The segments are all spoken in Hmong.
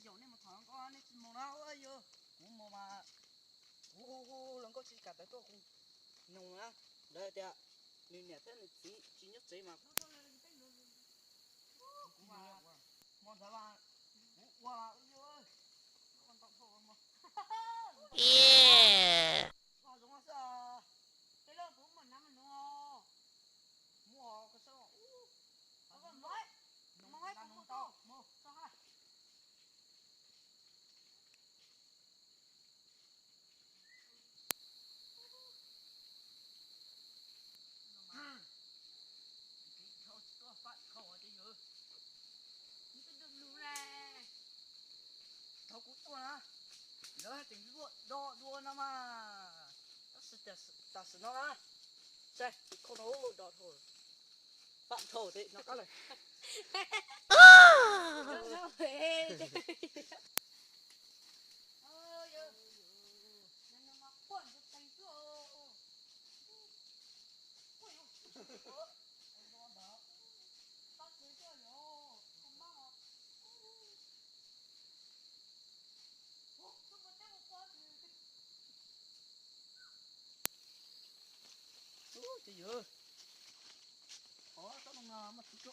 Yog nej mus tham hluas nkauj nej tsis mus na, yog kuv mus mas kuv hu hu hluas nkauj tsis kam tawm tuaj kuv noog na. Lawv tias nws niam thiab nws txiv tsis nyob tsev mas kuv mus ntawd mas kuv ua ntau dhau mas zoo xwb. Muaj koj sab mus, mus, mus. Thaum kuv tuaj na, lawv hais tias luaj do dua no mas, tab sis tam sim no na, saib tus khau no do dhau, fab dhau tej no qab lawm. Ub, ces yawg, qhov tsob no mas mas tsis tso.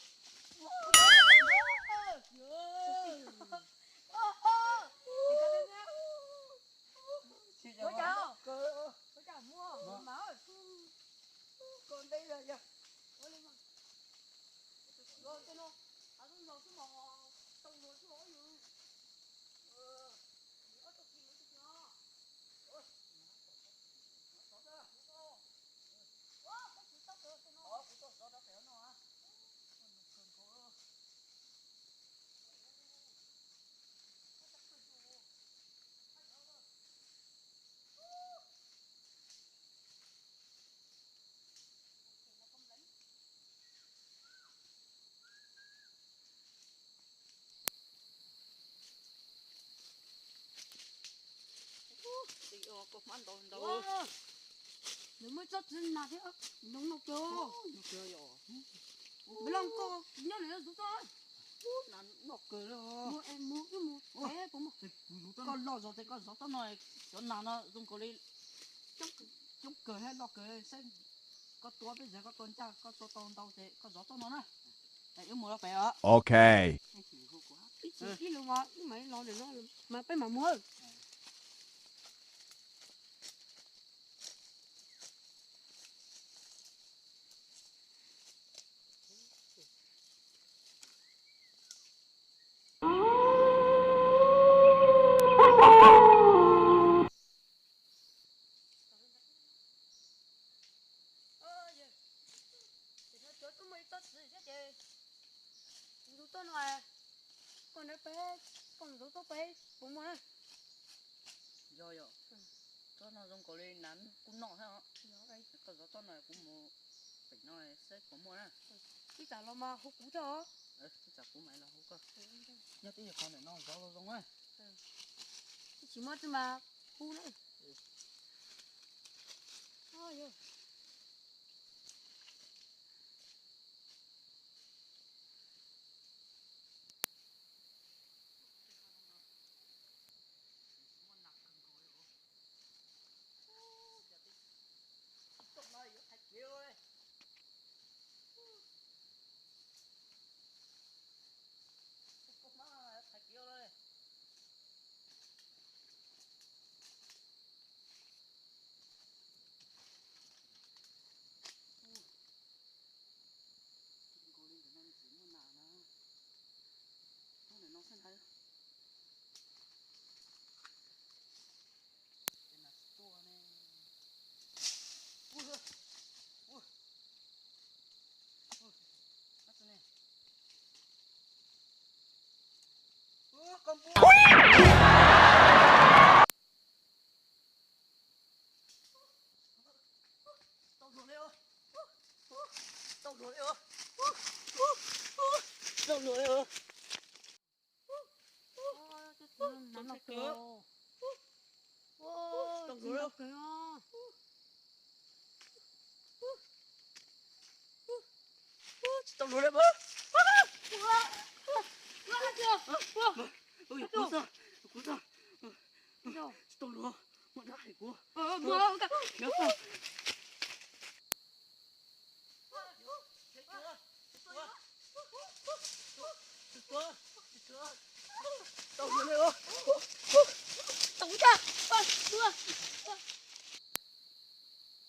Ua cas, ua cas muaj mas. Koj nteb yog, yog tej no, av zoo zog xwb mas tau luag xwb os yus. Koj hmab ntau ntau. Nws muaj tsob txiv nas thiab, nws noj kawg. Nws los koj nyob nws zuv toj. Noj kawg li. Mus es mus wb mus es puas muaj. Koj loj zog ces koj zov tsob no, cov nas no zoo kawg li. Coob kawg thiab loj kawg, saib koj tua peb zag koj tua ncaj koj tua tau ntau ces koj zov tsob no na. Wb mus los pem os. Ok. Ib chim ib lus mas wb mam los ntawm no mas peb mam mus. Ces no cov tuaj muaj ib tsob txiv thiab ces ntxuv toj no, koj nrog peb, koj ntxuv toj peb puas muaj na? Yog yog, tsob no zoo nkaus li nas kuj noj thiab os. Koj zov tsob no kuv mus pem no saib puas muaj na. Ib tsam los mas hu kuv thiab os. Ib tsam kuv mam los hu koj. Nyob twb yog qhov ntawm no zov zoo zoo na. Ib tsis muaj twb mas hu na. Zoo nkaus li ntawm no tsis muaj nas na. Nyob ntawm no xwb ntag. Ces nas tsis tuaj ne. Ua, ua, ua, ua, ua, koj npua. Tau luag li os. Tau luag li os. Tau luag li os. Tau luag li os. Tsis tau luag li mas. Tau yog kuv xwb, kuv xwb. Tsis tau luag, muaj dab hais kuv. Tau luag ne.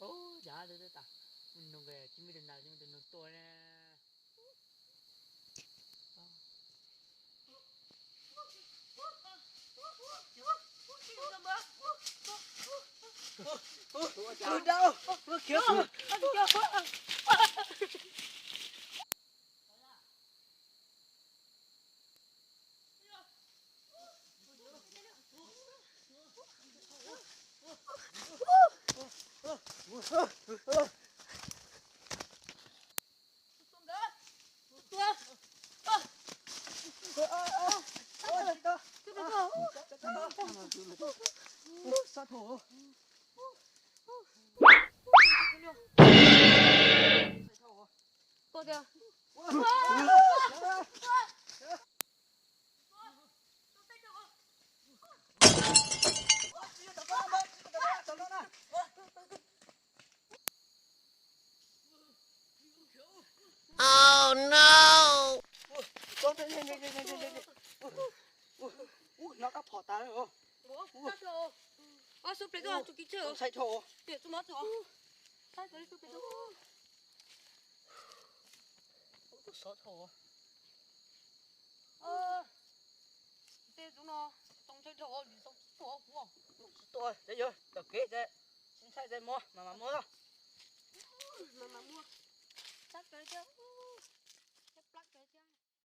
Ub, yog tas, mus nug tsis muaj tus nas, tsis muaj tus nug tuaj ne. Oh no! Ub, no kab phom tas lawm. Xov dhau. Tej tus no tau ntshai dhau, tsis tau kuv. Tsis tau, ces yog tom kev ces tsis ntshai ces mus mas mas mus.